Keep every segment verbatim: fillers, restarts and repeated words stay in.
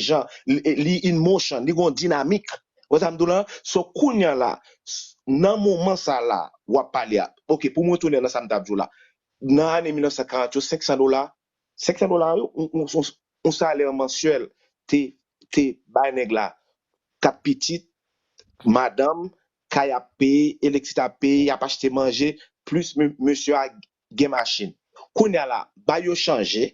jan, li, li in motion, li gon dinamik. Wè sa m di w la? So, kounye a la, s- nan moman sa la, w ap pale a. Ok, pou mwen tounen nan sa m t ap di w la. Nan ane mil nèf san karant yo, senk san dola, senk san dola yo, yon, yon, yon, yon salè mansyèl te, te bay nèg la kat pitit, madanm, kay ap peye, elektrisite ap peye, y ap achte manje, plis me- mesye a gen machin. Kounye a la, bagay yo chanje,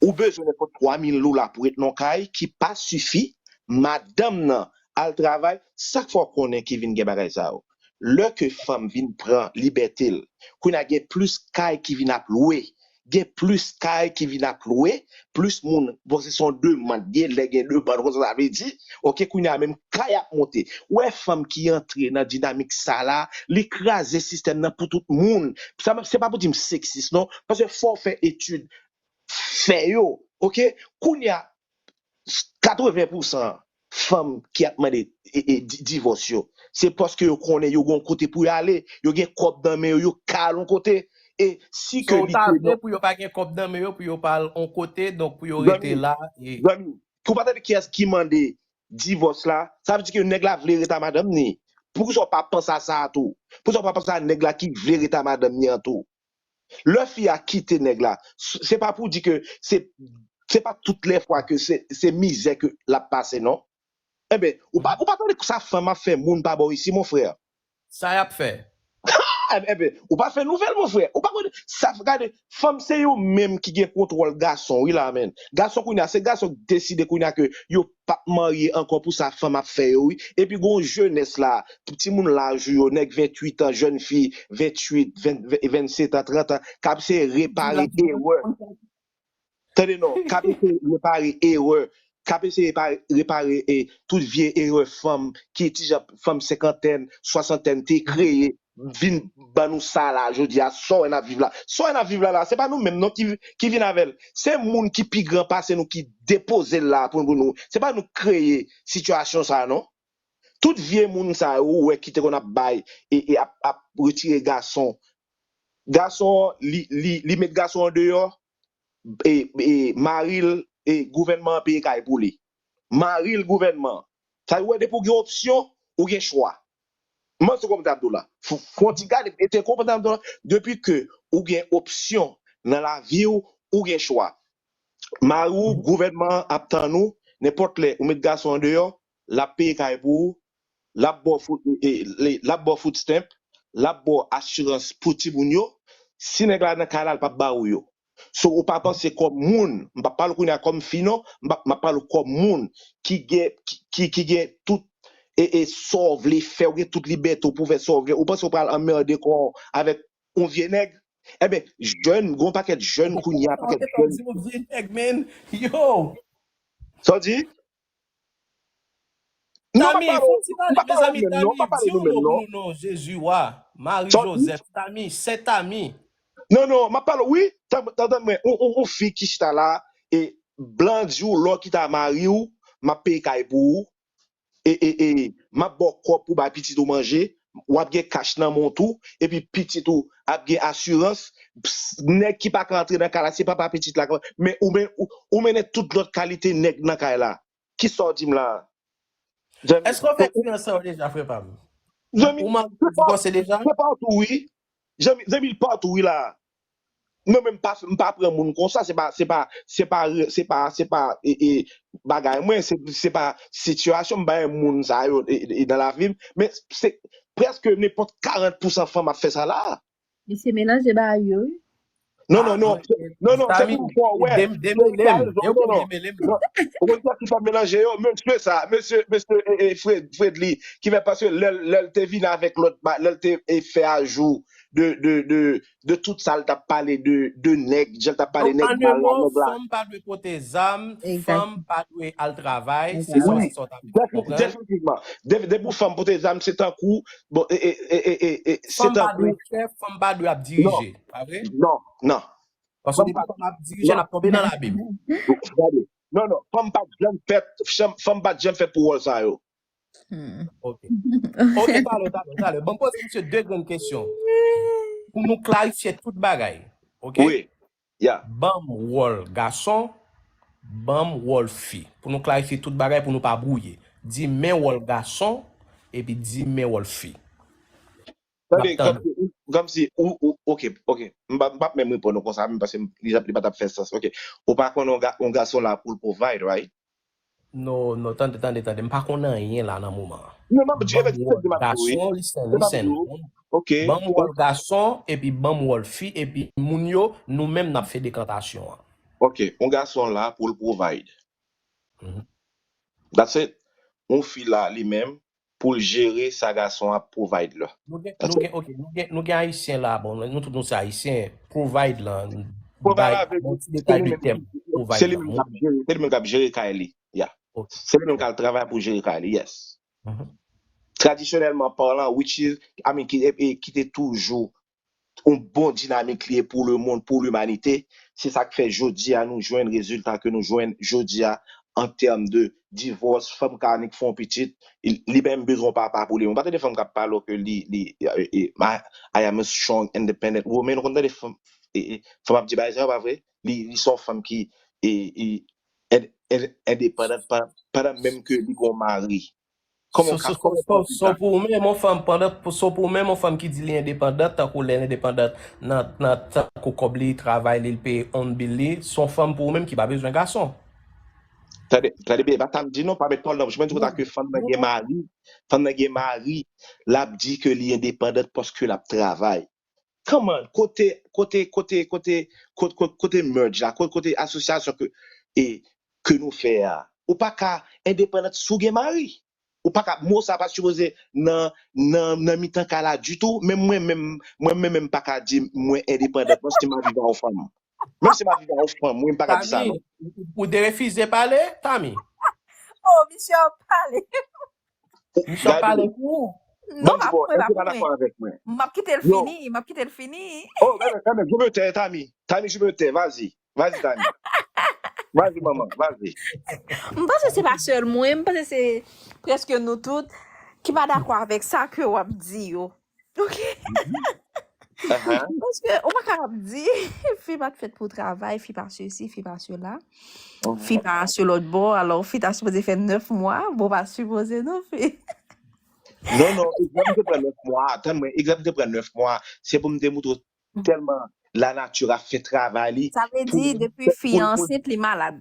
ou bezwen nenpòt twa mil dola pou ret nan yon kay ki pa sifi, madanm nan al travay, sa k fè w konnen ki vin gen bagay sa yo? Lè ke fanm vin pran libète l, kounye a gen plis kay ki vin ap lwe, gen plis kay ki vin ap lwe, plis moun, bon, se son demann, gen lè gen demann, konsa sa vle di, ok, kounye a menm kay ap monte. Ou wè fanm ki antre nan dinamik sa la, li kraze sistèm nan pou tout moun. Sa, se pa pou di m seksis, non, paske fò w fè etid, fè yo, ok? Kounye a, katreven pousan fanm ki ap mande e, e, di- divòs yo, se paske yo konnen yo gon kote pou y ale, yo gen kòb nan men yo, yo ka al yon kote. E si ke So, ou li ta te vle non, pou yo pa gen kòb nan men yo, pou yo pa al on kote, donk pou yo rete zanmi, la. E zanmi, ou pa tande kiyès ki mande divòs la, sa vle di ke nèg la vle ret a madanm ni. Poukisa w pa panse a sa a tou? Poukisa w pa panse a nèg la ki vle ret a madanm ni an tou? Lè fi a kite nèg la, s- se pa pou di ke se se pa tout lè fwa ke se se mizè ke l ap pase, non. Enben, ou pa ou pa tande sa fanm ap fè moun pa bò isi, mon frè? Sa y ap fè? Enben, ou pa fè nouvèl, mon frè. Ou pa konn sa, gade, fanm se yo menm ki gen kontwòl gason, wi, la menm. Gason kounye a, se gason ki deside kounye a ke yo p ap marye ankò pou sa fanm ap fè yo, wi. Epi gon jenès la, timoun laj ou yo, nèg venntuit an, jèn fi venntuit, ven- ven- vennsetan, trant an, k ap se repare erè. Tande non, k ap eseye repare erè, k ap eseye pa- repare e, tout vye erè fanm ki ti jan fanm senkantèn, swasantèn te kreye, vin ban nou sa la jodi a, sa w wè n ap viv la. Sa w wè n ap viv la la, se pa nou menm non ki, ki vin avè l. Se moun ki pi gran pase nou ki depoze l la pou, pou nou. Se pa nou k kreye sitiyasyon sa non. Tout vye moun sa yo ou wè ki te konn ap bay e, e ap, ap retire gason. Gason, li, li, li met gason an deyò, e, e mari l, e gouvènman an peye kay pou li. Mari l, gouvènman. Sa vle di, depi w gen opsyon, ou gen chwa. Mwen, se kòm ta ap di w la. Fò, fò w ti gade, e te konprann sa m di w la. Depi ke ou gen opsyon nan lavi w, ou gen chwa. Mari w, gouvènman an ap tann ou, nenpòt lè ou met gason an deyò, l ap peye kay pou ou, l ap ba w food, e, e, l ap ba w food stamp, l ap ba w asirans pou timoun yo. Si nèg la nan kay la, l p ap ba ou yo. So, ou pa panse kòm moun, m p ap pale w kounye a kòm fi non, m p ap, m ap pale w kòm moun ki gen, ki, ki, ki gen tout, e, e, sa w vle fè, ou gen tout libète w pou fè sa w vle. Ou panse w pral anmède kò w avèk yon vye nèg? Enben, jèn, gon pakèt jèn kounye a, pakèt jèn. Di yon vye nèg, men. Yo! Sa w di? Non, m pa Tami, pale fò w, ti m pale, pa pale w mezanmi, menm non, m Tami, pa pale di nou yon menm mo non. pou nou non, Jezi wa, Mari Sa w di? Jozèf, Tami, Sè Tami. Non, non, m ap pale w, wi, tann, tann, tann mwen, yon, yon, yon fi ki chita la, e blan di w lè w kite a mari w, m ap peye kay pou ou, e, e, e, m ap ba w kòb pou bay pitit ou manje, w ap gen kach nan men w tou, epi pitit ou ap gen asirans, ps- nèg ki pa ka antre nan kay la, se papa pitit la, men ou men, ou, ou mennen tout lòt kalite nèg nan kay la. Kisa w di m la? Zanmi, Èske w fè eksperyans sa yo deja, frè pa m? Zanmi, Ou man se pa, divòse deja? se patou, wi. Zanmi, zanmi, l patou, wi, la. Non, men m pa, m pa pran moun konsa, se pa, se pa, se pa, se pa, se pa, e, e, bagay mwen, se, se pa sitiyasyon m bay moun sa yo, e, e, nan lavi m, men se prèske nenpòt karant pousan fanm ap fè sa la. Misye melanje bagay yo, wi. Non, non, non, non, non, se pou fò wè. Demele m, yo konn demele m. Non, ou konn sa ki fè melanje yo, mesye sa, mesye, mesye, e, e, Fred, Fredly, ki fè paske lè, lè l te vin avèk lòt, ba- lè l te e, fè ajou de, de, de, de tout sa l t ap pale de, de nèg, jan l t ap pale Donk, nèg an mal un la, mot, nèg la. Fanm pa dwe pote zam, Exact. Fanm pa dwe al travay, se sa, Wi, se sa w ta vle fè konprann. Definitivman. De- Depi w fanm pote zam, se tankou, bon, e, e, e, e, e, e, se Fanm pa tankou, dwe chèf, fanm pa dwe ap dirije, pa vre? non, non. Paske Fanm depi pa, fanm ap dirije, n ap tonbe nan labim. Gade. Non, non, fanm pa t janm fèt, fanm, fanm pa t janm fèt pou wòl sa yo. Hmm. Ok. Ok, talè, talè, talè. Ban m poze misye de grenn kesyon. Pou nou klarifye tout bagay. Ok? Wi. Ya. Ban m wòl gason, ban m wòl fi. Pou nou klarifye tout bagay, pou nou pa bwouye. Di men wòl gason, epi di men wòl fi. Tande, kòmsi, kòmsi, ou, ou, ok, ok. M pa, m p ap menm reponn ou konsa, menm paske li, li pa t ap fè sans. Ok. Ou pa konn yon, ga, yon gason la pou l provide, right? No, no, tande, tande, tande. M pa konn anyen la nan moman an. Non, m ap di, efektivman, di m ap di wi. Gason, listen, listen. Ok. Ban m wòl gason, epi ban m wòl fi, epi moun yo, nou menm n ap fè dekantasyon an. Ok, yon gason la pou l provide. Mhm. That's it. Yon fi la, li menm, pou l jere sa gason ap provide la. Nou gen, nou gen, ok, nou gen, nou gen Ayisyen la, bon, nou tout nou se Ayisyen, provide lan, Provide bay, la vle bon, di, ti se detay li de menm, tèm se provide li lan. menm k ap jere, se li menm k ap jere kay li. Yeah. Ok. Se li menm k al travay pou jere kay li, yes. Mhm. Tradisyonèlman palan, which is, I mean, ki, e, e, ki te toujou yon bon dinamik li ye pou lemonn, pou limanite, se sa k fè jodi a nou jwenn rezilta ke nou jwenn jodi a an tèm de divòs, fanm ka annik fè yon pitit, li, li menm bezwen yon papa pou li. Ou pa tande fanm k ap pale w ke li, li, e, e, I, I am a strong, independent woman. Ou konn tande fanm, e, e, fanm ap di bagay sa yo, pa vre? Li, li se yon fanm ki, e, e, en, en, endepandant pa, pandan menm ke li gen yon mari. Kòman w So, ka, so, kòman w so, ka di so sa? Pou ou menm, yon fanm pandan, pou, so pou ou menm, yon fanm ki di li endepandant, tankou lè l endepandant nan, nan tankou kòb li, travay li, l peye yon bil li, se yon fanm pou ou menm ki pa bezwen gason. Tande, tande byen, e pa sa m di non, pa met pawòl nan bouch mwen, di konsa ke fanm nan gen mari, fanm nan gen mari, l ap di ke li endepandant paske l ap travay. Come on, kote, kote, kote, kote, kote, kote, kote merge la, kote, kote asosyasyon ke, e, ke nou fè a. Ou pa ka endepandant si w gen mari. Ou pa ka, mo sa pa sipoze nan, nan, nan mitan kay la ditou. Menm mwen, menm, mwen, mwen menm pa ka di mwen endepandant, menm si m ap viv a yon fanm. Menm si m ap viv a yon fanm, mwen m pa ka di sa non. Ou, ou derefize pale, Tami? Oh, misye ap pale. Misye ap pale pou ou? Non, m ap, mwen pa pou mwen. Avèk mwen. M ap kite l fini, m ap kite l fini. Oh, kanmenm, kanmenm, je me tais, Tami. Tami, je me tais, vas-y. Vas-y, Tami. Vas-y, manman, vas-y. M panse se pa sèl mwen, m panse se prèske nou tout ki pa dakò avèk sa ke w ap di yo. Ok? Paske ou pa ka ap di, fi pa t fèt pou travay, fi pa sesi, fi pa sela. Fi pa se lòt bò, alò fi ta sipoze fè nèf mwa, bon pa sipoze non fi. Non, non, egzanp te pran nèf mwa, tann mwen, egzanp te pran nèf mwa, se pou m te moutre w tèlman lanati ap fè travay li. Sa vle di, depi fi an ansent, li malad.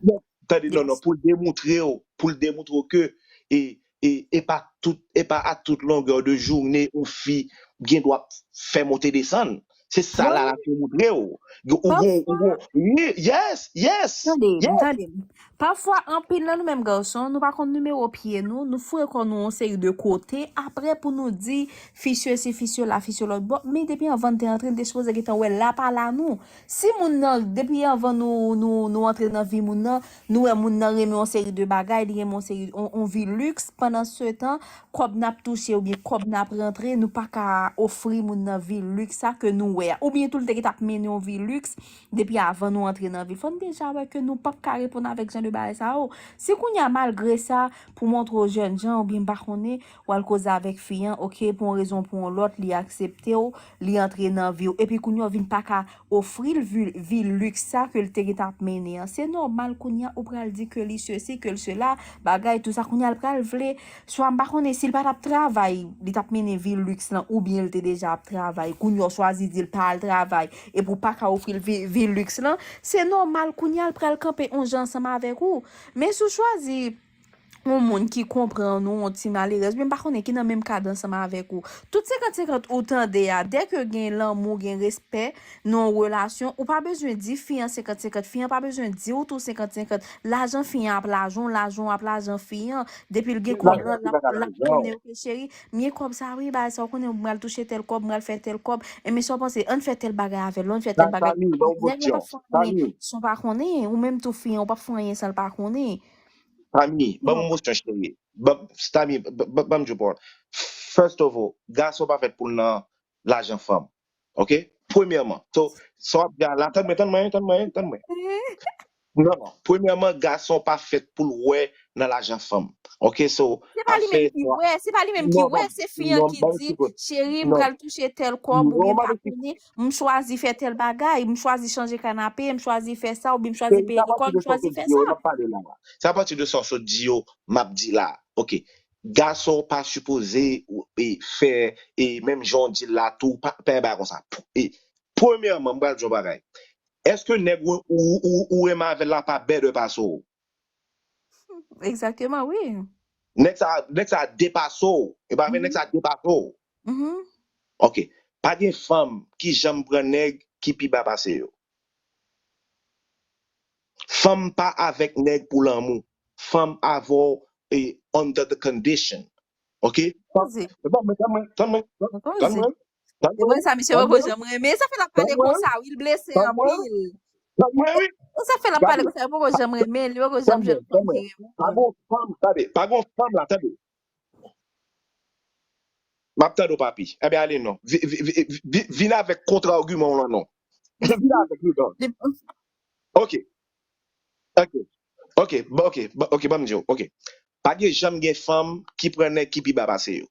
Tande, non, non, pou l demontre w, pou l demontre w ke e, e, e pa tout, e pa a tout longè de jounen yon fi gen dwa ap fè monte desann. Se sa lanati montre w. Ou gon, ou gon, wi, yes, yes, Tande m, yes. Tande m. Pafwa, anpil nan nou menm gason, nou pa konn nimewo pye nou, nou foure kò nou yon seri de kote, apre pou nou di, fi sesi, fi sela, fi se lòt bò, men depi anvan n te antre, n te sipoze gentan wè la pa la nou. Si moun nan, depi anvan nou, nou, nou antre nan vi moun nan, nou wè moun nan renmen yon seri de bagay, li renmen yon seri, yon, yon vi liks, pandan se tan, kòb n ap touche oubyen kòb n ap rantre, nou pa ka ofri moun nan vi liks sa ke nou wè a. Oubyen tou l te gentan ap mennen yon vi liks depi avan nou antre nan vi l. Fò n deja wè ke nou p ap ka reponn avèk jan de bagay sa yo. Si kounye a malgre sa, pou montre w jèn jan oubyen m pa konnen, w al koze avèk fi an, oke, pou yon rezon pou yon lòt, li aksepte w, li antre nan vi w. Epi kounye a w vin pa ka ofri l vi, vi liks sa ke l te gentan ap mennen an. Se nòmal kounye a ou pral di ke li sesi, ke l sela, bagay, tou sa. Kounye a l pral vle, swa m pa konnen si l pa t ap travay, li t ap mennen vi liks lan, oubyen l te deja ap travay. Kounye a w chwazi di l pa al travay, epi w pa ka ofri l vi, vi liks lan. Se nòmal kounye a l pral kanpe yon jan ansanm avèk ou. Men si w chwazi yon moun ki konprann ou, yon ti malerèz, oubyen m pa konnen ki nan menm kad ansanm avèk ou. Tout senkant senkant ou tande a, dèke gen lanmou, gen respè nan yon relasyon, ou pa bezwen di fi an senkant senkant, fi an pa bezwen di w tou senkant senkant. Lajan fi an ap lajan w, lajan w ap lajan fi an. Depi l gen kòb lan, l ap, l ap mennen, oke cheri, m gen kòb sa wi, bagay sa, w konnen m pral touche tèl kòb, m pral fè tèl kòb. Enben sa w panse, ann fè tèl bagay avè l, ann fè tèl bagay. Nèg la p ap fè anyen san w pa konnen, ou menm tou fi an, ou p ap fè anyen san l pa konnen. Tami, ban m yon mosyon cheri. Ban, Tami, ban, ban, ban m di w pawòl. First of all, gason pa fèt pou l nan lajan fanm. Oke? Premyèman. So, sa w ap di a la, tann mwen, tann mwen, tann mwen, tann mwen. Non, non. Premyèman, gason pa fèt pou l wè nan lajan fanm. Ok, so, Se pa li menm ki wè, se pa li menm ki wè, se fi an ki di, cheri, m pral touche tèl kòb, oubyen pa konnen, m chwazi fè tèl bagay, m chwazi chanje kanape, m chwazi fè sa, oubyen m chwazi peye lekòl, m chwazi fè sa. Se apati de sa w sot di yo, m ap di la. Ok. Gason pa sipoze fè, e menm jan w di l la tou, pa, pa yon bagay konsa. E, premyèman, m pral di yon bagay. Èske nèg ou, ou, ou, ou renmen avè l la pa better pase w? Egzakteman, wi. Nèg sa, nèg sa depase w. E pa vre, nèg sa depase w. Ok. Pa gen fanm ki janm pran nèg ki pi ba pase yo. Fanm pa avèk nèg pou lanmou. Fanm avè w e under the condition. Ok? Tann mwen, tann mwen, tann mwen, tann mwen. E mwen sa, misye poko janm renmen. Sa fè l ap pale konsa, wi, l blese anpil. Tann mwen, wi. E sa fè l ap pale konsa, li poko janm renmen, li poko janm jwenn fanm ki renmen. Pa gon fanm, tande, pa gon fanm la, tande. M ap tande w, papi. Ebyen, ale non. Vi- vi- vi- vi- Vin avèk kontra agiman w lan non. Vin avèk li non. Ok. Ok. Ok. Bon, ok. Bon, ok, ban m di w. Ok. Pa gen janm gen fanm ki pran nèg ki pi ba pase yo.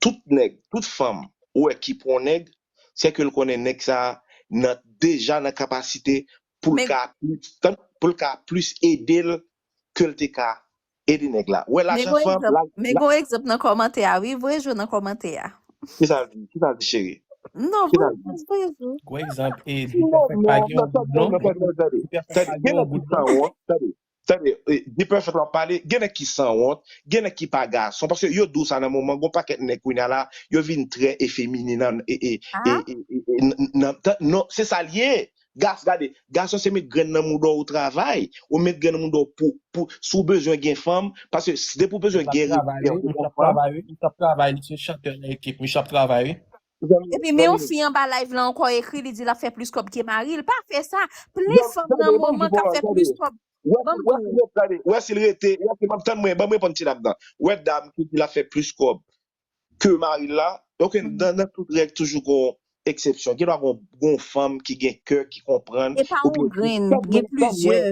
Tout nèg, tout fanm ou wè ki pran nèg, se ke l konnen nèg sa nan deja nan kapasite pou l ka plis, pou l ka plis ede l ke l te ka ede nèg la. Wè lajan fanm la. Men gon egzanp nan kòmantè a, wi, voye jwe nan kòmantè a. Kisa l di? Kisa l di, cheri? Non, voye jwe. Gon egzanp, e Dipèfèk pa gen yon bout non. Tande, gen nèg ki sanwont, tande. Tande, Dipèfèk la pale, gen nèg ki sanwont, gen nèg ki pa gason, paske yo di w sa nan moman, gon pakèt nèg kounye a la, yo vin trè efeminen nan, e, e, e, e, e, nan, nan, non, se sa l ye. Gas, gade, gason se met grenn nan mouda w travay, ou met grenn nan mouda w pou, pou, si w bezwen gen fanm, paske depi w bezwen gen respè, ou gon fanm. Misye ap travay, li se chantè nan ekip, misye ap travay, wi. Epi men yon fi anba live la ankò ekri, li di l ap fè plis kòb ke mari l. Pa fè sa. Plen fanm nan moman k ap fè plis kòb. Wè si l rete, wè si m ap tann mwen, ban m reponn ti dam nan. Wè dam ki di l ap fè plis kòb ke mari l la. Ok, nan, nan tout règ toujou gon eksepsyon. Gen dwa gon, gon fanm ki gen kè, ki konprann. E pa yon grenn, gen plizyè.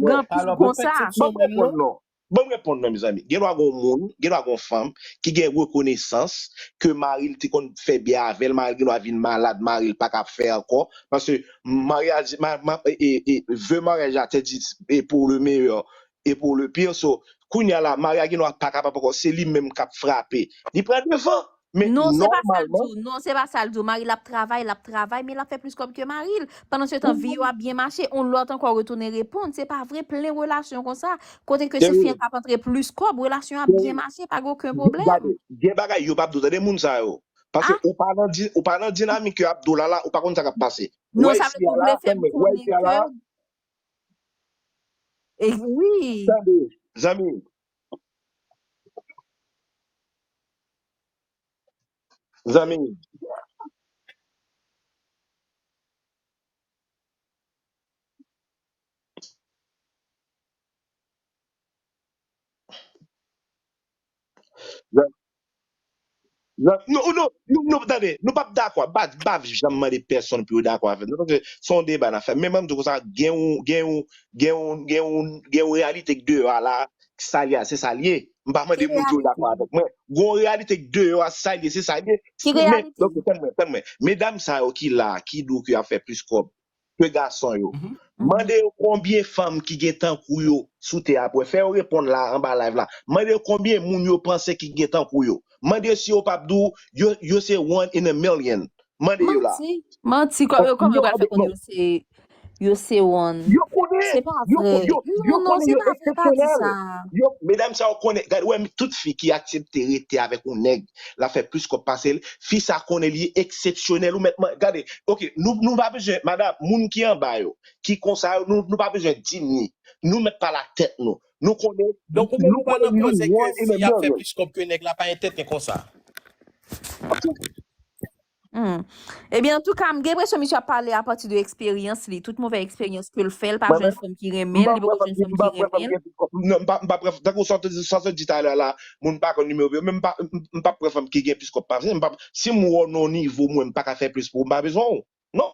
Gen anpil konsa. Ban m reponn non. Ban m reponn non, mezanmi. Gen dwa gon moun, gen dwa gon fanm ki gen rekonesans ke mari l te konn fè byen avè l, mari l gen dwa vin malad, mari l pa ka fè ankò. Paske maryaj, ma, ma, e, e, vye maryaj la te di e pour le meilleur, et pour le pire. So, kounye a la, mari a gen dwa pa kapab ankò, se li menm k ap frape. Li pran devan. Men non, se pa sa l di w. Non, se pa sa l di w. Mari l ap travay, l ap travay, men l ap fè plis kòb ke mari l. Pandan se tan, vi yo ap byen mache, yon lòt ankò retounen reponn. Se pa vre, plen relasyon konsa. Kote ke se fi an k ap antre plis kòb, relasyon ap byen mache, pa gen okenn pwoblèm. Gen bagay yo p ap di w, tande moun sa yo. Paske ou pa nan, ou pa nan dinamik yo ap di w la la, ou pa konn sa k ap pase. Non, sa vle di w vle fè m konnen ke. Wi. Tande, zanmi. Zanmi. Non, non, non, non, tande, nou p ap dakò. M pa, m pa janm mande pèsonn pou yo dakò avè m. Paske se yon deba n ap fè. Men ban m di w konsa, gen yon, gen yon, gen yon, gen yon, gen yon reyalite k deyò a la, sa l ye a, se sa l ye. M pa mande moun pou yo dakò avèk mwen. Gen yon reyalite k deyò a, sa l ye, se sa l ye. Ki reyalite? Ok, tann mwen, tann mwen. Medam sa yo ki la, ki di w ke y ap fè plis kòb ke gason yo. Mande yo konbyen fanm ki gen tankou yo sou tè a pou wè. Fè yo reponn la anba live la. Mande yo konbyen moun yo panse ki gen tankou yo. Mande yo si yo p ap di w yo, yo se one in a million. Mande yo la. Manti, manti, kòman yo pral fè konnen yo se, yo se one? Yo konnen. Se pa vre. Non, non, se pa vre, pa di sa. Medam sa yo konnen, gade, wè, tout fi ki aksepte rete avèk yon nèg, l ap fè plis kòb pase l, fi sa konnen li eksepsyonèl, ou mèt, gade, ok, nou, nou pa bezwen, madam, moun ki anba yo, ki konsa yo, nou, nou pa bezwen di m ni. Nou mèt pale ak tèt nou. Nou konnen. Donk, ou menm ou pa nan koze ke fi a fè plis kòb ke nèg la, pa entèten konsa. Hmm. Ebyen, antouka, m gen enpresyon misye ap pale apati de eksperyans li. Tout move eksperyans ke l fè, l pa jwenn fanm ki renmen l, li poko jwenn fanm ki renmen l. Non, m pa, m pa, tankou sa w te di, sa w te di talè la, moun pa konn nimewo yo, men m pa, m pa pran fanm ki gen plis kòb pase m. Si m wè w nan yon nivo mwen, m pa ka fè plis pou ou, m pa bezwen w. Non.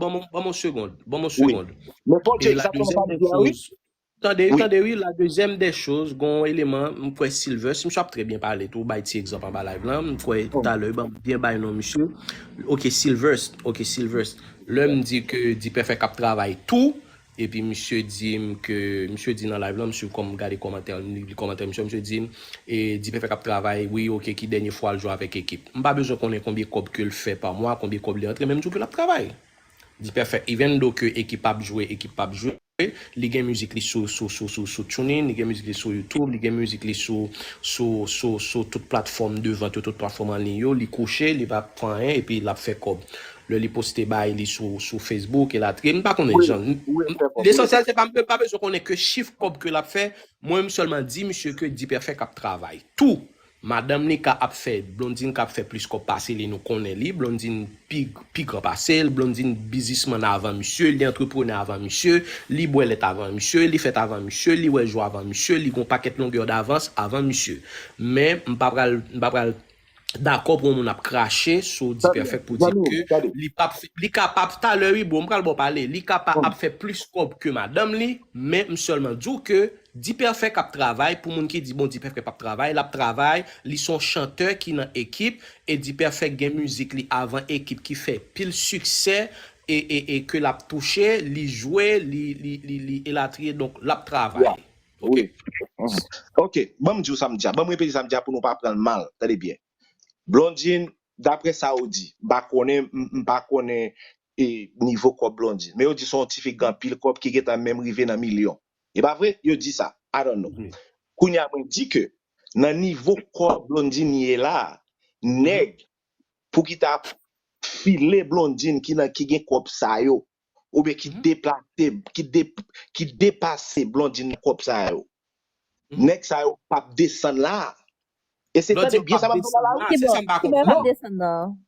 ban m yon segonn, ban m yon segonn. E la dezyèm dè choz, tande, tande wi, la dezyèm dè choz, gon eleman, m kwè Silvers, misye ap trè byen pale tou, bay ti egzanp anba live lan, m kwè talè, ban m byen bay non misye. Ok, Silvers, ok, Silvers. Lè m di ke Dipèfèk ap travay tou, epi misye di m ke, misye di nan live lan, m swiv kòm gade kòmantè, li kòmantè misye, misye di m, e Dipèfèk ap travay, wi, ok, ki dènye fwa l jwe avèk ekip. M pa bezwen konnen konbyen kòb ke l fè pa mwa, konbyen kòb li antre, men m di w ke l ap travay. Dipèfèk, even though ke ekip ap jwe, ekip ap jwe, li gen mizik li sou, sou, sou, sou, sou TuneIn, li gen mizik li sou YouTube, li gen mizik li sou, sou, sou, sou tout platfòm de vant yo, tout platfòm an liy yo, li kouche, li pa fè anyen, epi l ap fè kòb. Lè li poste bagay li sou, sou Facebook, elatriye, m pa konnen jan. Lesansyèl, se pa, m pa bezwen konnen ke chif kòb ke l ap fè, mwen, m sèlman di misye ke Dipèfèk ap travay. Tou! Madanm li ka ap fè, Blondine ka ap fè plis kòb pase li, nou konnen li. Blondine pi, pi gran pase l, Blondine biznismann avan misye, li antreprenè avan misye, li bwè lèt avan misye, li fèt avan misye, li wè jou avan misye, li gon pakèt longè davans avan misye. Men, m pa pral, m pa pral dakò pou yon moun ap krache sou Dipèfèk pou di ke li p ap, li kapab, talè wi bro, m pral ba w pale, li kapab ap fè plis kòb ke madanm li, men m sèlman di w ke Dipèfèk ap travay, pou moun ki di, bon, Dipèfèk p ap travay, l ap travay, li se yon chantè ki nan ekip, e Dipèfèk gen mizik li avan ekip ki fè pil siksè, e, e, e ke l ap touche, li jwe, li, li, li, li elatriye, donk l ap travay. Ok. Ok, ban m di w sa m di a, ban m repete sa m di a pou nou pa pran l mal, tande byen. Blondine, daprè sa ou di, m pa konnen, m pa konnen e nivo kòb Blondine. Men yo di se yon tifi ki gen anpil kòb ki gentan menm rive nan milyon. E pa vre? Yo di sa. I don't know. Kounye a mwen di ke nan nivo kòb Blondine ye la, nèg pou ki ta file Blondine ki nan, ki gen kòb sa yo, oubyen ki deplase, ki de, ki depase Blondine nan kòb sa yo, nèg sa yo p ap desann la. E se, tande byen sa m ap di w la, la, wi. Ki bò, ki bò yo p ap desann nan?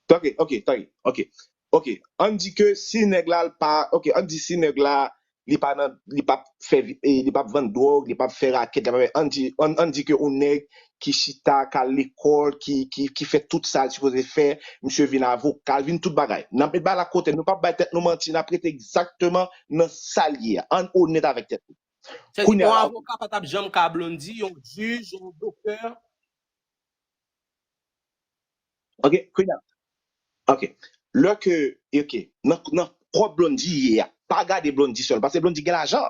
Ok, ok, ok, ok. Ok, ann di ke si nèg la l pa, ok, ann di si nèg la li pa nan, li p ap fè, li p ap vann dwòg, li p ap fè rakèt, li p ap, ann di, ann, ann di ke yon nèg ki chita, k al lekòl, ki, ki, ki fè tout sa l sipoze fè, misye vin avoka, l vin tout bagay. N ap met bagay la kote, nou p ap bay tèt nou manti, n ap rete egzakteman nan sa l ye a. Ann onèt avèk tèt nou. Kounye a la, yon avoka pa t ap janm ka Blondy, yon jij, yon doktè. Ok, kounye a. Ok. Lè ke, ok, nan, nan kòb Blondy ye a, pa gade Blondy sèl, paske Blondy gen lajan.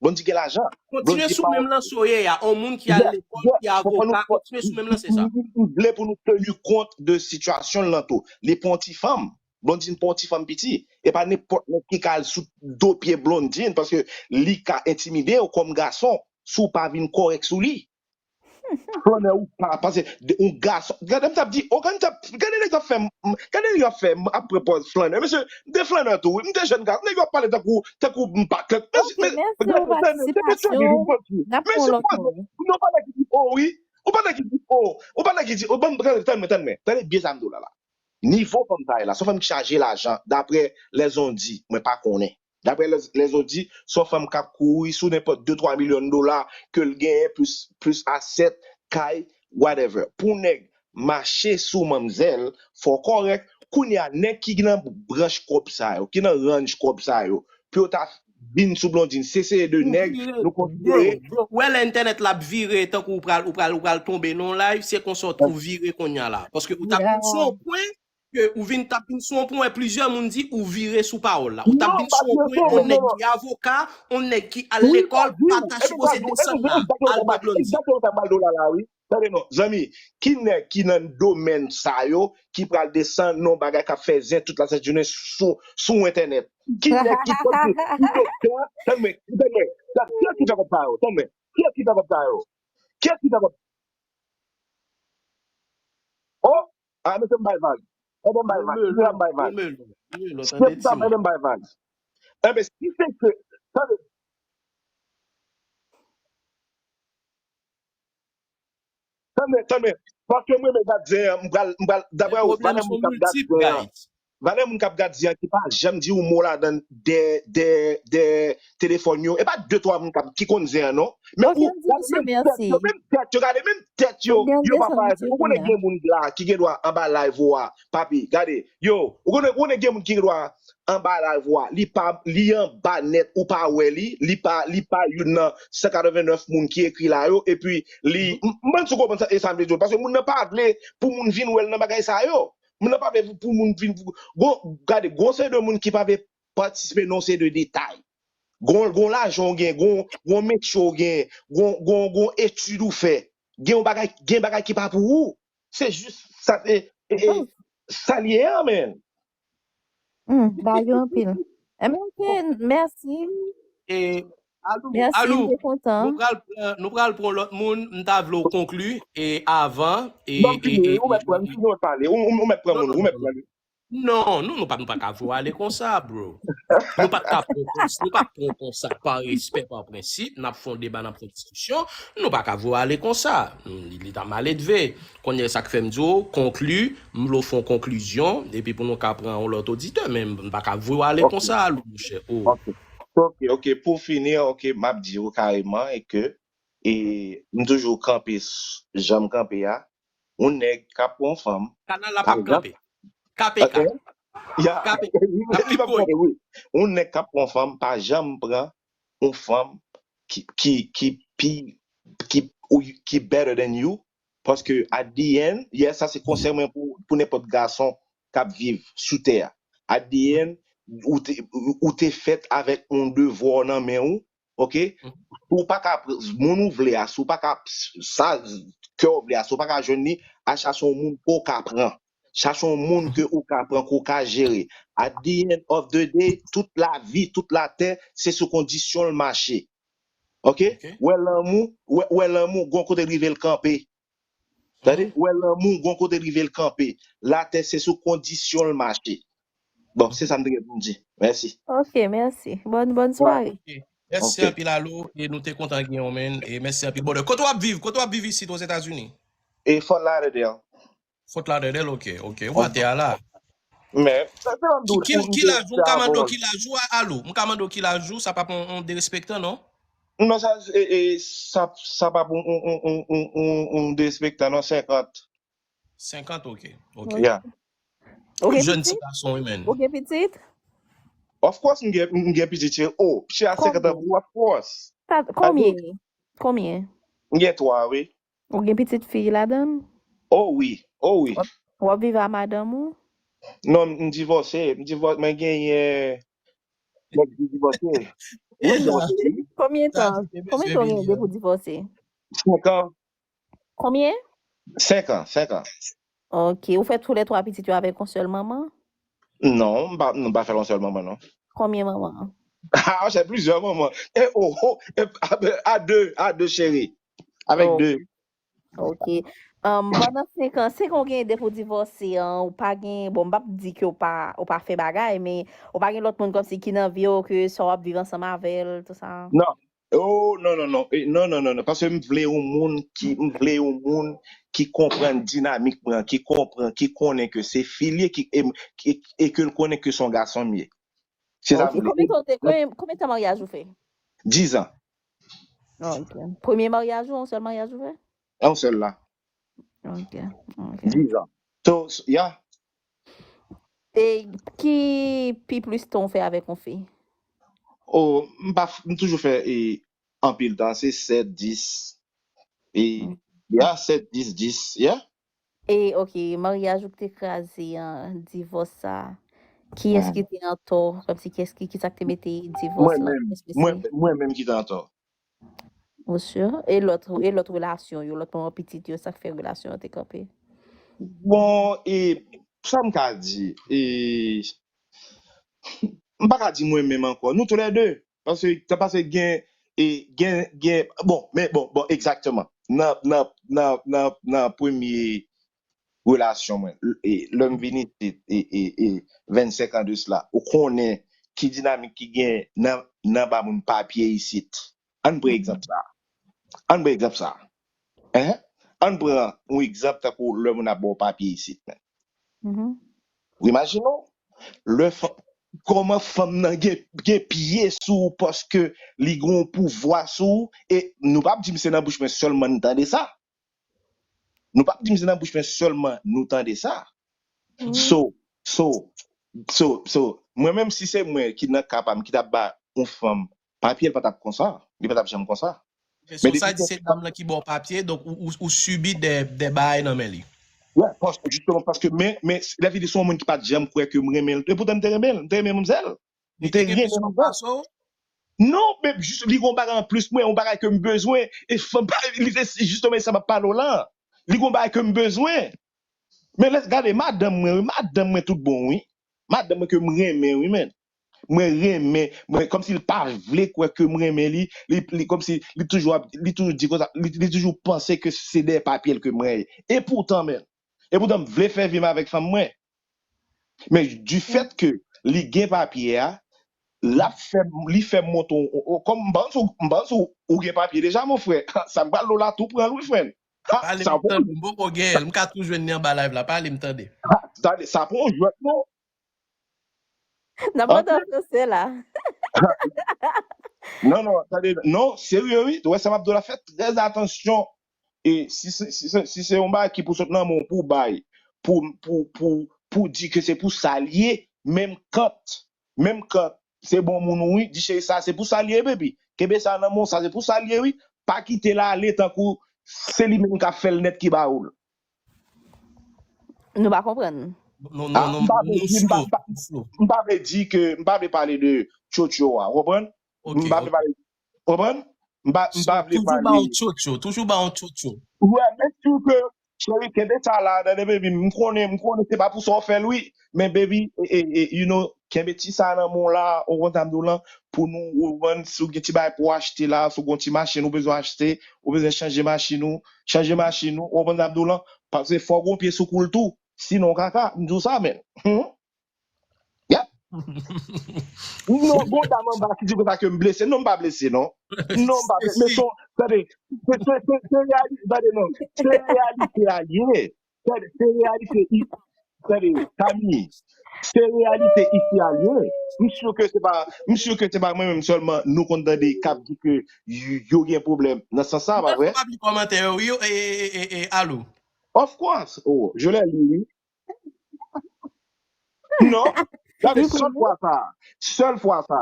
Blondy gen lajan. Kontinye sou menm lanse w ye a, yon moun ki al lekòl, ki avoka, kontinye sou menm lanse sa. M vle pou nou teni kont de sitiyasyon l lan tou. Li pa yon ti fanm. Blondine pa yon ti fanm piti. E pa nenpòt nèg ki ka al sou do pye Blondine, paske li ka entimide w kòm gason si w pa vin kòrèk sou li. Flannè ou pa, paske yon gason, gade m t ap di, o, gade m t ap, gade nèg yo ap fè m, gade nèg yo ap fè m ap pran pòz flannè. Mesye, m te flannè tou, wi, m te jèn gason, nèg yo ap pale tankou, tankou m pa tèt. Mesye, mesye, mesye, mesye, mesye, mesye, mesye, mesye, non, pa nèg ki di o, wi, ou pa nèg ki di o, ou pa nèg ki di o, ban m, tande, tande, tande, tande byen sa m di w la, la. Nivo fanm sa ye la, se yon fanm ki chaje lajan, daprè lèzondi, mwen pa konnen. Daprè lè, lèzondi, se yon fanm k ap kouri sou nenpòt de twa milyon dola ke l genyen, plis, plis asèt, kay, whatever. Pou nèg mache sou manmzèl, fò w kòrèk. Kounye a, nèg ki nan branch kòb sa yo, ki nan ranj kòb sa yo, pou yo ta vin sou Blondine, se seri de nèg nou konsidere. Bro, bro, wè lè entènèt la ap vire tankou ou pral, ou pral, ou pral tonbe nan yon live, se konsa w vire kounye a la. Paske ou t ap vin sou yon pwen, ke ou vin t ap vin sou yon pwen, plizyè moun di ou vire sou pawòl la. Ou t ap vin sou yon pwen, yon nèg ki avoka, yon nèg ki al lekòl, pa ta sipoze desann la, al bò Blondy. Egzakteman sa m pral di w la, la, wi. Tande non, zanmi, ki nèg ki nan domèn sa yo ki pral desann nan yon bagay k ap fè zen tout lasent jounen sou, sou entènèt? Ki nèg ki, ki doktè? Tann mwen, tann mwen. Kiyès ki fè kòb sa yo? Tann mwen. Kiyès ki fè kòb sa yo? Kiyès ki fè kòb? Oh, ah, mesye, m bay vag. Ebyen, m bay vag. Ebyen, m bay vag. Ebyen, m bay vag. Ebyen, si se ke, tande, tande, tande, paske mwen menm gad zen an, m pral, m pral, daprè ou, valè moun k ap gad zen an, valè moun k ap gad zen an ki pa janm di yon mo ladan dèyè, dèyè, dèyè telefòn yo. E pa de twa moun k ap, ki konn zen an, non. Men ou gade menm tèt yo, menm tèt yo, gade menm tèt yo, yo pa parèt. Ou konnen gen moun la ki gen dwa anba live ou a, papi, gade, yo, ou konnen, ou konnen gen moun ki gen dwa anba live ou a, li pa, li anba nèt, ou pa wè li, li pa, li pa youn nan san katrevennnèf moun ki ekri la yo, epi li, m, m panse ou konprann sa, e sa m vle di w, paske moun nan pa vle pou moun vin wè l nan bagay sa yo. Moun nan pa vle pou moun vin, gon, gade, gon seri de moun ki pa vle patisipe nan yon seri de detay. Gon, gon lajan w gen, gon, gon metye w gen, gon, gon, gon etid ou fè. Gen yon bagay, gen bagay ki pa pou ou. Se jis sa, e, e, e, sa l ye a, man. Hmm, ba yo anpil. Ebyen, ok, mèsi. E, Alou, mèsi, Alou, m te kontan. Nou pral pran, nou pral pran lòt moun, m ta vle w konkli, e avan, e, non, m fini, e, ou mèt pran, m fini, ou mèt pale, ou, ou, ou mèt pran moun, ou mèt pran li. Non, non, nou pa, nou pa ka voye w ale konsa, bro. Nou pa ka pran konsa, nou pa pran konsa pa respè, pa prensip, n ap fè yon deba, n ap fè yon diskisyon, nou pa ka voye w ale konsa. Li, li ta maledve. Kounye a sa k fè m di w, konkli, m vle w fè yon konklizyon, epi pou nou ka pran yon lòt oditè, men m pa ka voye w ale konsa, Alou, monchè. Oh. Ok, ok, ok, pou fini, ok, m ap di w kareman, e ke, e, m toujou kanpe s-, jan m kanpe a, yon nèg k ap pran yon fanm, kanal la p ap kanpe. K P K. Ok. Ya. K P K. Li p ap kanpe, wi. Yon nèg k ap pran yon fanm pa janm pran yon fanm ki, ki, ki pi, ki, ou, ki better than you. Paske at the end, yeah, sa se konsèy mwen pou, pou nenpòt gason k ap viv sou tè a. At the end, ou te, ou te fèt avèk yon devwa nan men ou, ok? Si w pa ka pran moun ou vle a, si w pa ka, sa kè w vle a, si w pa ka jwenn li, al chache yon moun ke w ka pran. Chache yon moun ke ou ka pran, ke w ka jere. At the end of the day, tout lavi, tout latè, se sou kondisyon l mache. Ok? Ok. Wè lanmou, wè, wè lanmou, gon kote l rive l kanpe. Tande? Ou wè lanmou, gon kote l rive l kanpe. Latè se sou kondisyon l mache. Bon, se sa m te gen pou m di. Mèsi. Ok, mèsi. Bòn, bòn sware. Ok. Mèsi anpil Alo, e nou te kontan gen w, man. E mèsi anpil, brother. Kote w ap viv? Kote w ap viv isit Ozetazini? E Fort Lauderdale. Fort Lauderdale, ok, ok. Ou atè a la. Men, sa se yon Ki, ki, ki laj ou? M ka mande w ki laj ou, Alo? M ka mande w ki laj ou? Sa p ap yon, yon derespektan, non? Non, sa, e, e, sa, sa p ap yon, yon, yon, yon, yon, yon derespektan, non, senkant. Senkant, ok. Ok. Yeah. Ou gen Jèn ti pitit? Gason, wi, man. Ou gen pitit? Of course, m gen, m gen pitit, cheri. Oh, cheri a senkant an, of course. Sa, konbyen? Konbyen? M gen twa, wi. Ou gen pitit fi ladan l? Oh, wi. Oh, wi. W ap viv a madanm ou? Non, m divòse. M divòse, mwen genyen. Mwen divòse. Mwen divòse, wi. Konbyen tan? Konbyen tan w gen depi w divòse? Senk an. Konbyen? Senk an, senk an. Ok. Ou fè tou lè twa pitit yo avèk yon sèl manman? Non, m pa, m pa fè l yon sèl manman, non. Konbyen manman? Ah, se plizyè manman. E oh, oh, e, a, a de, a de, cheri. Avèk Oh. de. Ok. Um, pandan senk an, senk an ou gen depi w divòse an, ou pa gen, bon, m p ap di ke ou pa, ou pa fè bagay, men ou pa gen lòt moun kòmsi ki nan vi w ke swa w ap viv ansanm avè l, tou sa? Non. Oh, non, non, non. Eh, non, non, non, non. Paske m vle yon moun ki, m vle yon moun ki konprann dinamik mwen, ki konprann, ki konnen ke se fi l ye, ki, e, e, e ke l konnen ke se yon gason m ye. Se sa Ok. m vle. Konbyen tan, konbyen, konbyen tan maryaj ou fè? Diz an. Ok. Premye maryaj ou, yon sèl maryaj ou fè? Yon sèl la. Ok. Ok. Diz an. So, so, yeah. E ki pi plis tan ou fè avèk yon fi? Oh, m pa, m toujou fè e, anpil tan, se sèt, dis. E, yeah, sèt, dis, dis, yeah. E, ok, maryaj ou ki te kraze an, divòs sa, kiyès ki te antò? Kòmsi kiyès ki, ki sa ki te mete divòs Mwen lan? menm, Kiyès ki mwen, se? Mwen menm ki te antò. Ou si? E lòt, e lòt relasyon yo, lòt manman pitit yo, sa k fè relasyon an te kanpe? Bon, e sa m ka di, e m pa ka di mwen menm ankò. Nou toulède. Paske, paske gen, e gen, gen, bon, men bon, bon, egzakteman. Nan, nan, nan, nan, nan premye relasyon mwen, e, lè m vin isit, e, e, e, vennsenk an de sila, ou konnen ki dinamik ki gen nan, nan ba moun papye isit. Ann pran egzanp sa. Ann pran egzanp sa. Hein? Ann pran yon egzanp tankou lè moun ap ba w papye isit, men. Mhm. Ou imajine w, lè fanm, kòman fanm nan gen, gen pye sou ou paske li gen yon pouvwa sou ou, e nou p ap di m se nan bouch mwen sèlman n tande sa. Nou p ap di m se nan bouch mwen sèlman nou tande sa. Mhm. So, so, so, so, mwen menm si se mwen ki nan ka pa m ki t ap ba yon fanm papye, l pa t ap konsa. Li pa t ap janm konsa. So, sa di se dam lan ki ba w papye, donk ou, ou, ou sibi de, de bagay nan men li. Wè, paske, jisteman, paske, men, men, lè vini se yon moun ki pa t janm kwè ke m renmen l. E poutan m te renmen l, m te renmen manmzèl. M te renmen manmzèl. Non, men jis li gon bagay anplis mwen, yon bagay ke m bezwen. E fanm pa, li te, jisteman, e sa m ap pale w lan. Li gon bagay ke m bezwen. Men lè, gade, madanm mwen, wi, madanm mwen tout bon, wi. Madanm mwen ke m renmen, wi, men. Mwen renmen, mwen, kòmsi l pa vle kwè ke m renmen li, li, li kòmsi, li toujou ap, li toujou di konsa, li, li toujou panse ke se dèyè papye l ke mwen ye. E poutan, men, e poutan m vle fè vi m avèk fanm mwen. Men du fait ke li gen papye a, l ap fè, li fè m monte, kòm m panse, m panse ou gen papye deja, mon frè. Sa m pral di w la tou pran l, wi, frè m. Pale m tande, m poko gen l, m ka tou jwenn li anba live la, pale m tande. Tande, sa pa yon jwèt, non. N ap mande an fransè la. Non, non, tande, non, serye, wi. Ou wè sa m ap di w la, fè trè atansyon. E si se si, si, si se yon bagay ki pou sot nan men w pou bay, pou, pou, pou, pou di ke se pou sa l ye, menm kant, menm kant, se bon moun ou wi, di cheri sa, se pou sa l ye, baby. Kenbe sa nan men w, sa se pou sa l ye, wi. Pa kite l ale tankou se li menm k ap fè l nèt ki ba ou l. Nou pa konprann. Non, non, non, nou flou, nou flou. M pa vle di ke, m pa vle pale de tchotcho a, ou konprann? M pa vle pale, ou konprann? M pa, m pa vle pale. Toujou ba yon tchotcho, toujou ba yon tchotcho. Wè, men si ke, cheri, kenbe sa la, tande, baby, m konnen, m konnen se pa pou sa w fè l, wi. Men, baby, e, e, e, you know, Kenbe ti sa nan men w la, ou konprann sa m di w lan, pou nou, ou konprann, si w gen ti bagay pou w achte la, si w gen yon ti machin ou bezwen achte, ou bezwen chanje machin ou, chanje machin ou, ou konprann sa m di w lan, paske fò w gen yon pye sou kou l tou, sinon w kaka, m di w sa, men. Hmm? Yep. Non, gon dam anba ki di konsa ke m blese. Non, m pa blese, non. Non, m pa blese. Men son, tande, se, se, se, se reyali-, tande, non. Se reyalite a ye. Tande, se reyalite i-, tande, Kami, se reyalite isi a ye. M si ke se pa, m si ke se pa mwen menm sèlman nou konn tande k ap di ke y-, yo gen pwoblèm nan sans sa, pa vre? Mwen pa li kòmantè yo, wi, e, e, e, e, alo. Of course. Oh, je l'ai lu, wi. Non. Gade, sèl fwa sa. Sèl fwa sa.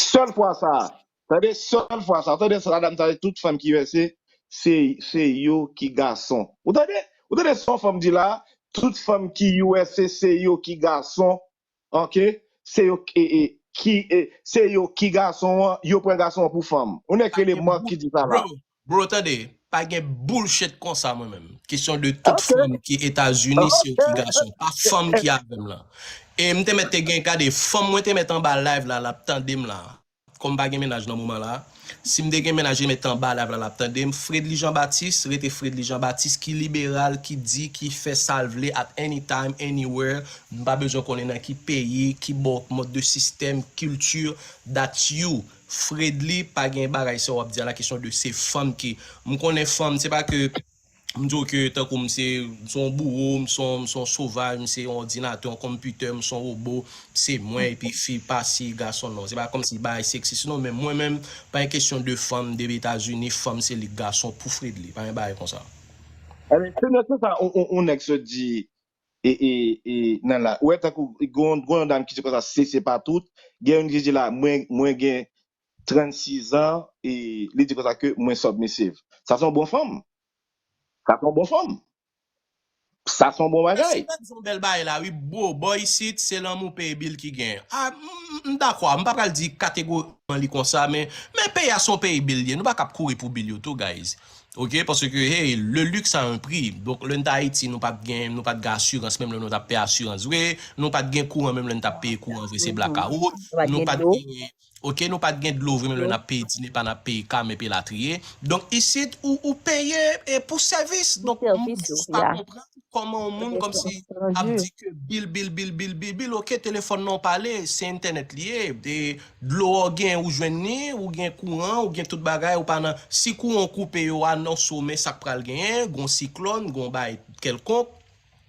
Sèl fwa sa. Tande, sèl fwa sa. Tande sa, madam, tande, tout fanm ki U S A, se, se yo ki gason. Ou tande? Ou tande sa yon fanm di la? Tout fanm ki U S A, se yo ki gason. Ok? Se yo ki, e, e, ki, e, se yo ki gason an, yo pran gason an pou fanm. Yon nèg rele Mark ki di sa la. Bro, bro, tande, pa gen bullshit konsa mwen menm. Kesyon de tout fanm ki Etazini, se yo ki gason. Pa fanm ki avè m lan. E m te mèt te gen gade, fanm mwen te mèt anba live la, l ap tande m la. Kòm m pa gen mennaj nan moman la, si m te gen mennaj, li mèt anba live la, l ap tande m. Fredly Jean Baptiste, rete Fredly Jean Baptiste, ki liberal, ki di, ki fè sa l vle at any time, anywhere. M pa bezwen konnen nan ki peyi, ki bò, mòd de sistèm, kilti, that's you. Fredly, pa gen bagay sa w ap di a la kesyon de se fanm ki. M konnen fanm, se pa ke m di w ke tankou m se, m se yon bouro, m se yon, m se yon sovaj, m se yon òdinatè, yon konpitè, m se yon wobo, se mwen, epi fi pa si gason non. Se pa kòmsi bagay seksis non, men mwen menm, pa yon kesyon de fanm depi Etazini, fanm se li k gason pou Fredly. Pa yon bagay konsa. Ebyen, se nan sans sa, on, on, on nèg sot di, e, e, e, nan la. Ou wè, tankou, gon, gon yon dam ki di konsa, se, se pa tout. Gen youn ki di la, mwen, mwen gen trannsis an, e li di konsa ke mwen submissive. Sa se yon bon fanm. Sa se yon bon fanm. Sa se yon bon bagay. Mèsi, Nèg, se yon bèl bagay la, wi, bro. Bò isit, se lanmou peye bil ki gen. A, m, m, m dakò, m pa pral di kategorikman li konsa, men, men peyi a se yon peyi bil li ye. Nou pa kap kouri pou bil yo tou, guys. Ok, paske, hey, le luxe a un prix. Donk, lè n t Ayiti, nou pa t gen, nou pa t gen asirans, menm lè nou t ap peye asirans vre, nou pa t gen kouran, menm lè n t ap peye kouran vre, se blakawout, nou pa t gen, ok, nou pa t gen dlo vre, menm lè n ap peye dine pa n ap peye kam epi latriye. Donk, isit, ou, ou peye e pou sèvis. Donk, m jis pa konprann kòman yon moun kòmsi ap di ke bil, bil, bil, bil, bil, bil, ok, telefòn nan w pale, se entènèt li ye, e dlo a w gen, ou jwenn li, ou gen kouran, ou gen tout bagay, ou pa nan, si kouran w koupe, yo anonse w, men sa k pral genyen, gon siklòn, gon bagay kèlkonk,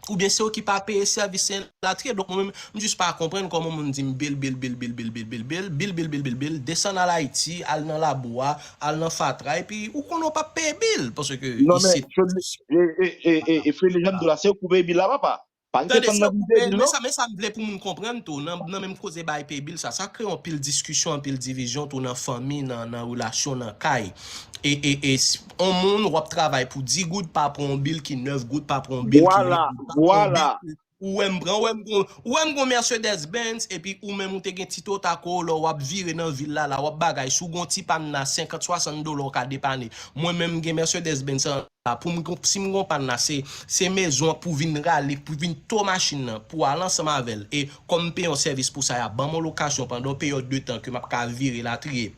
oubyen se yo ki pa peye sèvis latriye. Donk, mwen menm, m jis pa konprann kòman moun di m bil, bil, bil, bil, bil, bil, bil, bil, bil, bil, bil, bil, bil, desann al Ayiti, al nan labou a, al nan fatra, epi ou konnen w p ap peye bil, paske isit. Non, men, e, e, e, e, e, Fredly, jan m di w la, se yo k pou peye bil la, papa. Pa rete tann nan vin peye bil, non. Men sa, men sa m vle pou moun konprann tou, nan, nan menm koze bay peye bil sa, sa kreye anpil diskisyon, anpil divizyon tou nan fanmi, nan, nan relasyon, nan kay. E, e, e, s-, on moun, w ap travay pou dis goud, pa pran on bil ki nèf goud, pa pran on bil ki uit goud, pa pran on bil ki, ou wè m pran, ou wè m gon, ou wè m gon Mercedes Benz, epi ou menm ou te gen ti Toyota Corolla, w ap vire nan vil la, la, w ap bagay, si w gon ti pann la, senkant, swasann dola, w ka depane. Mwen menm, m gen Mercedes Benz an, la, pou m gon, si m gon pann la, se, se mezon an pou vin rale, pou vin to machin nan, pou al ansanm avè l. E kòm m peye yon sèvis pou sa, y ap ban m yon lokasyon pandan yon peryòd de tan ke m ap ka vire latriye.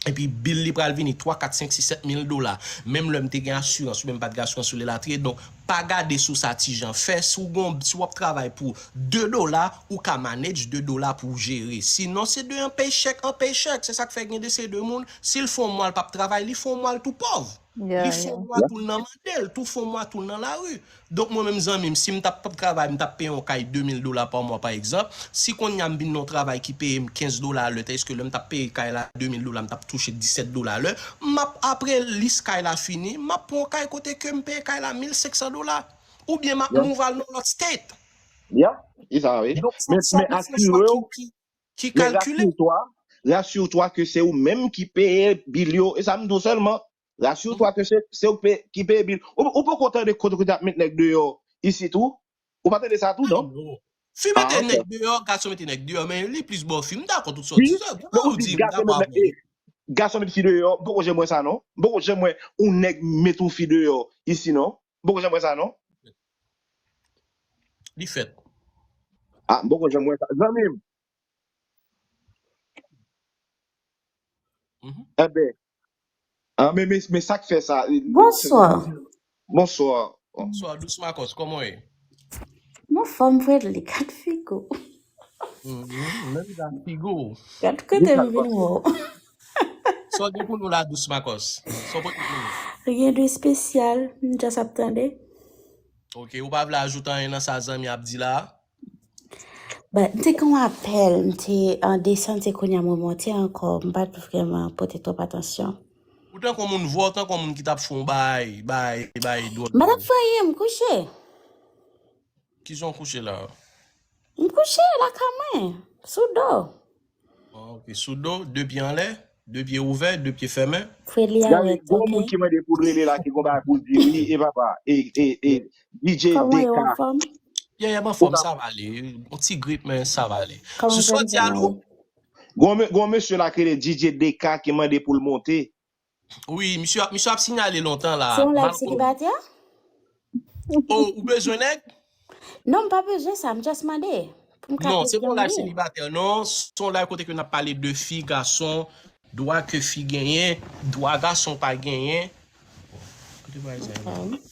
Epi bil li pral vini twa, kat, senk, sis, sèt mil dola. Menm lè m te gen asirans, oubyen m pa t gen asirans sou li latriye. Donk, pa gade sou sa ti jan fè. Si w gon, si w ap travay pou de dola, ou ka manage de dola pou w jere. Sinon, se de yon paycheck an paycheck. Se sa k fè gen de seri de moun, si l fè yon mwa, l p ap travay, li fè yon mwa, l tou pòv. Li fè yon mwa tou l nan mande l, tou fè yon mwa tou l nan lari. Donk mwen menm zanmi m, si m t ap, t ap travay, m t ap peye yon kay de mil dola pa mwa pa egzanp, si kounye a m vin nan yon travay ki peye m kenz dola lè, tandis ke lè m t ap peye kay la de mil dola, m t ap touche disèt dola lè, m ap, apre lease kay la fini, m ap pran yon kay kote ke m peye kay la mil senk san dola. Oubyen m ap move al nan lòt state. Ya, e sa wi. Donk se yon chwa ki, ki, ki kalkile. Men, men asire w, men rasire twa, rasire twa ke se ou menm ki peye bil yo. E sa m di w sèlman. Rasire twa ke se, se ou pe-, ki peye bil. Ou, ou poko tande kote, kote y ap met nèg deyò isit tou? Ou pa tande sa tou, non? Fi mete nèg deyò, gason mete nèg deyò, men li plis bò fi. M dakò tout sa w di. Wi, men ou di gason mete nèg, gason mete fi deyò. M poko janm wè sa, non. M poko janm wè yon nèg mete yon fi deyò isi, non. M poko janm wè sa, non. Li fèt. Ah, m poko janm wè sa. Zanmi m. Enben, ah, men, men, men sa k fè sa. Bonswa. Bonswa. Bonswa, Dous Makòs, kòman w ye? M anfòm, Fredly, gad figo. Menm jan figo. Gad kote m vin wè w. Sa w gen pou nou la, Dous Makòs? Sa w pote pou nou? Rien de spécial, m just ap tande. Ok, ou pa vle ajoute anyen nan sa zanmi ap di la? But, m te gen yon apèl, m te an desann, se kounye a mwen monte ankò, m pa t vrèman pote twòp atansyon. Ou tankou moun vwa, ou tankou moun ki t ap fè yon bay, bay, bay dwòl. M pa t ap fè anyen, m kouche. Kijan w kouche la? M kouche lakay mwen, sou do. Ah, ok, sou do, de pye anlè, de pye ouvè, de pye fèmen. Fredly arrête, Gade, gon moun ok? Ki mande pou l rele la, ki gon bagay pou l di, wi, e papa, e, e, e, D J Kòman yo D K. Anfòm? Yeah, yeah, m anfòm, sa va ale. Yon ti grip, men sa va ale. Kòman Sou sa w di a, Lou? Gon, gon mesye la ki rele D J D K ki mande pou l monte. Wi, misye, misye ap sinyale lontan la. Se yon live selibatè? Oh, ou bezwen nèg? Non, m pa bezwen sa, m just mande. Pou m ka Non, se pa yon live konfime. Selibatè, non. Se yon live kote ke n ap pale de fi, gason, dwa ke fi genyen, dwa gason pa genyen. Kote bagay sa ye la?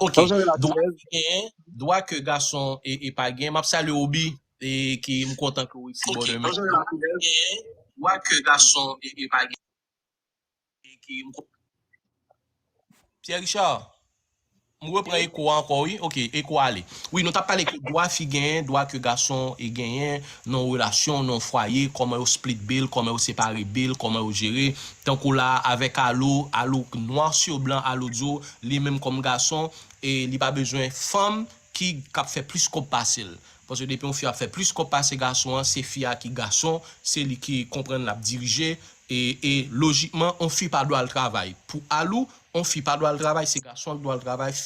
Ok, dwa fi genyen, dwa ke gason e, e pa genyen. M ap salye Obi, e ki m kontan ke w isi bò de men. Dwa ke gason e, e pa genyen. Pierre Richard, m repran eko a ankò, wi. Ok, eko a ale. Wi, nou t ap pale ke dwa fi genyen, dwa ke gason e genyen, nan yon relasyon, nan yon fwaye, kòman yo split bill, kòman yo separe bill, kòman yo jere. Tankou la, avèk Alou, Alou, noir sur blanc, Alou di w, li menm kòm gason, e li pa bezwen fanm ki k ap fè plis kòb pase l. Paske depi yon fi ap fè plis kòb pase gason an, se fi a ki gason, se li ki konprann l ap dirije, e, e lojikman, yon fi pa dwe al travay. Pou Alou, yon fi pa dwe al travay, se gason an ki dwe al travay,